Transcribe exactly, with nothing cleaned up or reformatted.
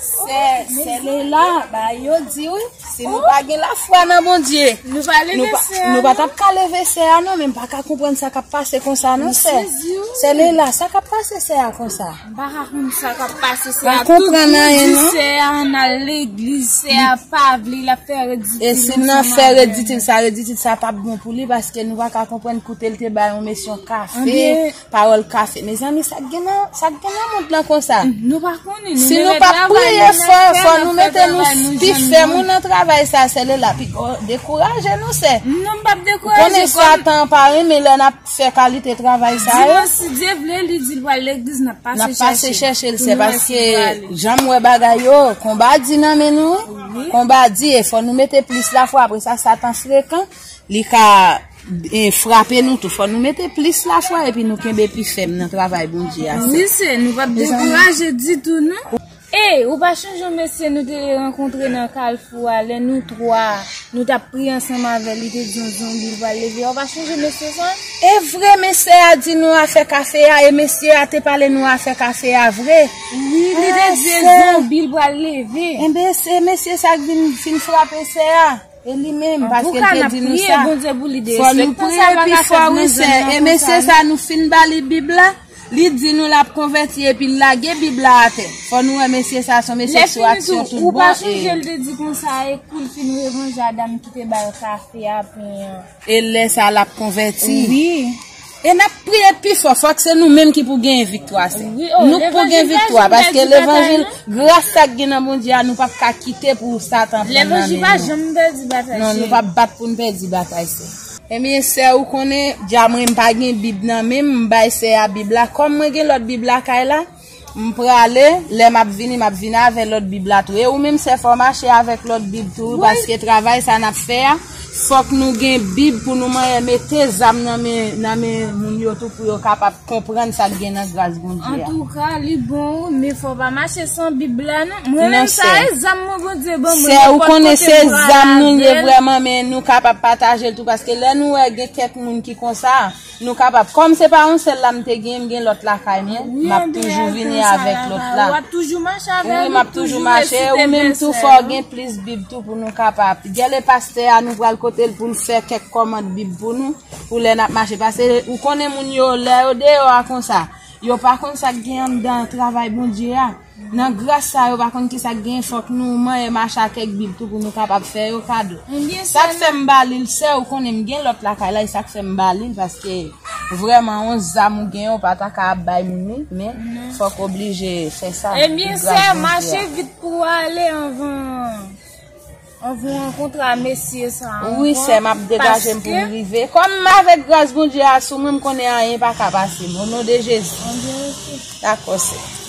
Sè, sè Leila, bagay yo di wi. Si nou pa gen lafwa nan Bondye, nou pa leve nou pa, sè a, nou pa non. T ap ka leve sè a non, men m pa ka konprann sa k ap pase konsa non, sè. Sè Leila, sa k ap pase sè a konsa? M pa ka konn sa k ap pase sè a. Pa konprann anyen non. Sè a ann al legliz, sè a pa vle, l ap fè reditil. E si l nan fè reditil sa, reditil sa p ap bon pou li, paske nou pa ka konprann kote l te bay yon mesye yon kafe, pawòl kafe. Mezanmi, sa k gen nan, sa k gen nan mond lan konsa? Nou pa konnen. Si nou pa priye fò, fò nou mete nou pi fèm nan travay sa, sè Leila, pi dekouraje nou, sè. Non, m p ap dekouraje. Ou konnen Satan pa renmen lè n ap fè kalite travay sa yo. Dimanch, si Dye vle, li di l pral legliz, n ap pase chèche l, sè, paske jan m wè bagay yo, konba di nan men nou, konba di, e fò nou mete plis lafwa, apre sa, Satan frekan, li ka, e, frape nou tou. Fò nou mete plis lafwa, epi nou kenbe pi fèm nan travay Bondye a, sè. Wi, sè, nou p ap dekouraje ditou, non. Ey, ou pa chonje yon mesye nou te rankontre nan kalfou a, lè nou twa, nou t ap priye ansanm avè l, li te di yon zonbi l pral leve a, ou pa chonje mesye sa? E vre, men sè a di nou afè kafe a, e mesye a te pale nou afè kafe a vre. Wi, li te di e zonbi l pral leve. Enben, se mesye sa k vin, fin frape sè a. E li menm, paske l te di nou sa. Fò nou priye pi fò, wi, sè. E mesye sa, nou fin ba li Bib la, li di nou l ap konvèti epi l lage Bib la atè. Fò nou wè mesye sa, se yon mesye sou aksyon tout bon. Ou pa chonje l te di konsa, e kou l fin revanje a dam ki te ba l kafe a, pen an. E lè sa l ap konvèti. Wi. E n ap priye pi fò, fòk se nou menm ki pou gen viktwa, sè. Nou k pou gen viktwa, paske levanjil, gras sa k gen nan Bondye a, nou p ap ka kite pou Satan pran nan men nou. Levanjil pa janm pèdi batay, cheri. Non, nou p ap bat pou n pèdi batay, sè. Ebyen, sè, ou konnen, dja mwen m pa gen Bib nan men m, m bay sè a Bib la. Kòm mwen gen lòt Bib lakay la, m prale, lè m ap vini, m ap vini avè lòt Bib la tou. E ou menm, sè, fò w mache avèk lòt Bib tou, paske travay sa n ap fè a, fòk nou gen Bib pou nou manyen mete zam nan men, nan men moun yo tou pou yo kapab konprann sa k gen nan gras Bondye a. Antouka, li bon wi, men fò w pa mache san Bib la non. Mwen menm sa e zam mwen Bondye ban mwen. Sè, ou konnen se zam nou ye vrèman, men nou kapab pataje l tou, paske lè nou wè gen kèk moun ki konsa, nou kapab. Kòm se pa yon sèl la m te gen, m gen lòt lakay mwen, m ap toujou vini avèk lòt la. Wi, m ap toujou mache, ou menm tou fò w gen plis Bib tou pou nou kapab. Gèle pastè a, nou pral kote l pou l fè kèk kòmand Bib pou nou, pou lè n ap mache. Paske ou konnen moun yo, lè yo deyò a konsa, yo pa konn sa k gen anndan travay Bondye a. Nan gras sa yo pa konn kisa k gen, fòk nou manyen mache ak kèk Bib tou pou nou kapab fè yo kado. Sa k fè m ba li l, sè, ou konnen m gen lòt lakay la, e sa k fè m ba li l, paske vrèman yon zam ou gen, ou pa ta ka ap bay moun li, men fòk oblije fè sa. Ebyen, sè, mache vit pou w ale anvan. Anvan w rankontre a mesye sa ankò. Wi, sè, m ap degaje m pou m rive. Kòm m avèk gras Bondye a sou mwen, m konnen anyen pa ka pase m. O non de Jezi. Dakò, sè.